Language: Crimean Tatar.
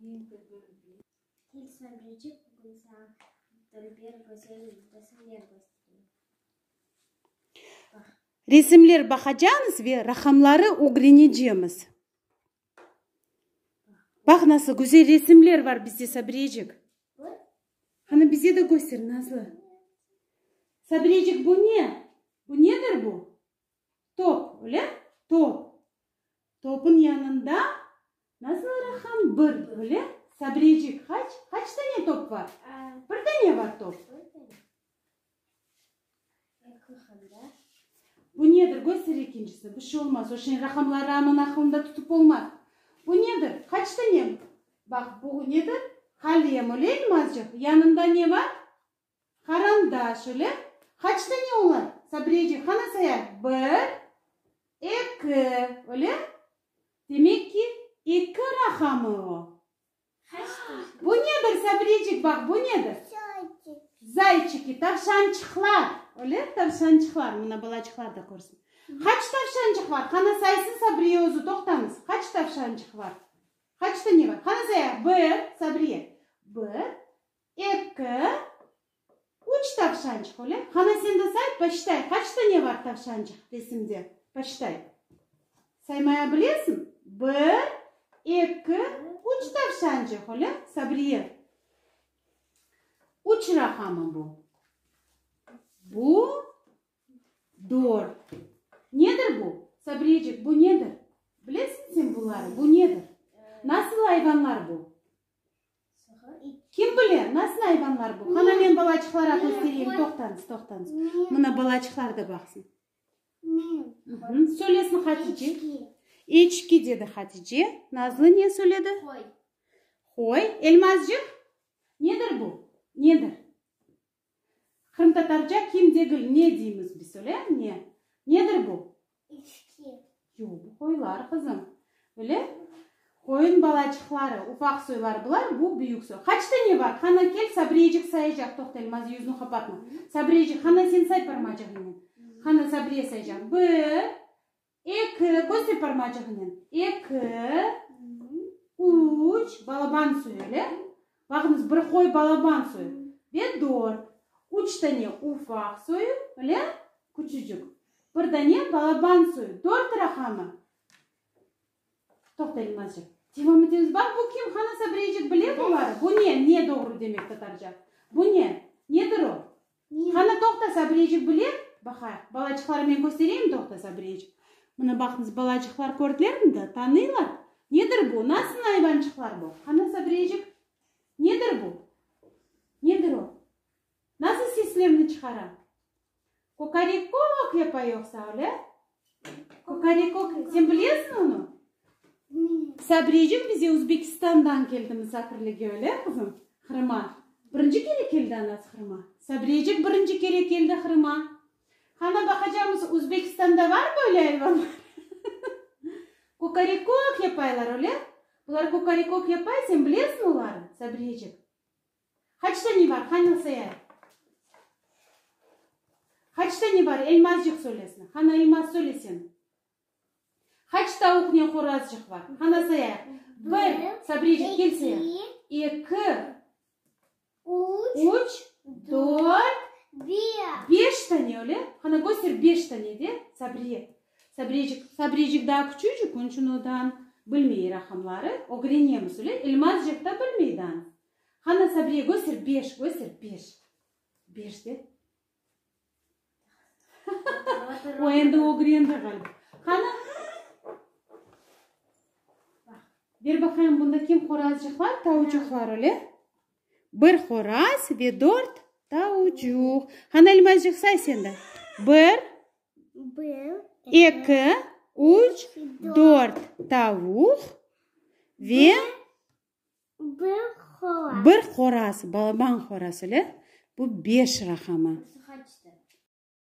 Kel, Sabrecik, bugün saña dülber, güzel resimler köstereyim. Baq. Resimler baqacamız ve raqamları ögrenecemiz. Baq, nasıl güzel resimler bar bizde, Sabrecik. Qani, bize de köster, Nazlı. Sabrecik, bu ne? Bu nedir bu? Top, öyle? Top. Topun yanında nasıl raqam? Bir, öyle? Sabrecik, qaç? Qaç tane top bar? Bir tane bar top. Bu nedir? Köster ekincisini. Bir şey olmaz. O şimdi raqamları aman aqılında tutıp olmaz. Bu nedir? Qaç tane? Baq, bu nedir? Qalem, öyle, Elmazcıq? Yanında ne bar? Qarandaş, öyle? Qaç tane olar? Sabriyecik, qana sayayıq. Bir, eki, öyle? Demek ki, eki raqamı o. Bu nedir, Sabriyecik, baq, bu nedir? Zayçiki, tavşançıqlar, öyle? Tavşançıqlar, mına balaçıqlar da körsin. Qaç tavşançıq bar? Qana saysın Sabriye özü, toqtañız. Qaç tavşançıq bar? Qaç tane bar? Qana sayayıq. Bir, Sabriye, bir, Eki, üç tavşançıq, öyle? Qana, sen de say, poçitay, qaç tane bar tavşançıq resimde? Poçitay. Saymaya bilesiñ? Bir, eki, üç tavşançıq, öyle, Sabriye? Üç raqamı bu. Bu dört. Nedir bu? Sabriyecik, bu nedir? Bilesiñ sen buları? Bu nedir? Nasıl ayvanlar bu? Kim bile, nasıl ayvanlar bu? Qana, men balaçıqlara köstereyim. Toqtañız, toqtañız. Mına, balaçıqlar da baqsın. Söylesin Hatice. Eçki, dedi Hatice. Nazlı ne söyledi? Qoy. Qoy. Elmazcıq, nedir bu? Nedir? Qırımtatarca kim degil, ne deymiz biz, öyle? Ne? Nedir bu? İçki. Yoq, bu qoylar, qızım. Öyle? Qoyun balaçıqları, ufaq soylar bular, bu büyük soy. Qaç tane bar? Qana, kel, Sabriyecik sayacaq. Toqta, Elmaz, yüzüni qapatma. Sabriyecik, qana, sen say parmacığınen. Qana, Sabriye sayacaq. Bir, eki, köster parmacığınen. Eki, üç, balaban soy, öyle? Baqıñız, bir qoy balaban soyu ve dört, üç tane ufaq soyu, öyle? Küçücük. Bir dane balaban soyu. Dört raqamı. Toqta, Elmazcıq. Devam etemiz. Baq, bu kim? Qana, Sabriyecik, bile buları? Bu ne? Ne doğru demek tatarca? Bu ne? Nedir o? Qana, toqta, Sabriyecik bile? Baqayıq. Balaçıqlara men köstereyim, toqta, Sabriyecik. Mına, baqıñız, balaçıqlar kördilermi da, tanıylar? Nedir bu? Nasıl ayvançıqlar bu? Qana, Sabriyecik, nedir bu? Nedir o? Nasıl seslerni çıqara? Kokorekok yapa yoqsa, öyle? Kokorekok. Sen bilesiñ onı? Sabriyecik bize Özbekistandan keldi misafirlige, öyle, qızım? Qırıma. Birinci kere keldi anası Qırıma. Sabriyecik birinci kere keldi Qırıma. Qana, baqacamız, Özbekistanda var böyle ayvanlar? Kokorekok yapaylar, öyle? Bular kokorekok yapay, sen bilesiñ olarnı, Sabriyecik? Qaç tane bar, qana sayayıq. Qaç tane bar, Elmazcıq söylesin. Qana, Elmaz, söyle sen. Qaç tavuqnen horazcıq bar? Qana sayayıq. Bir, Sabriyecik, kel sayayıq. Eki, üç, dört, beş tane, öyle? Qana, köster, beş tane de, Sabriye. Sabriyecik, Sabriyecik daa küçücik, onıñ içün o daa bilmey raqamları. Ögrenemiz, öyle? Elmazcıq da bilmey daa. Qana, Sabriye, köster, beş, köster, beş. Beş de. O endi ögrendi ğaliba. Qani? Ber baqayım, bunda kim horazcıqlar, tavucıqlar, öyle? Bir horaz ve dört tavucuq. Qani, Elmazcıq, say sen de. Bir, eki, üç, dört tavuq ve Bir horaz. Bir horaz, balaban horaz, öyle? Bu beş raqamı.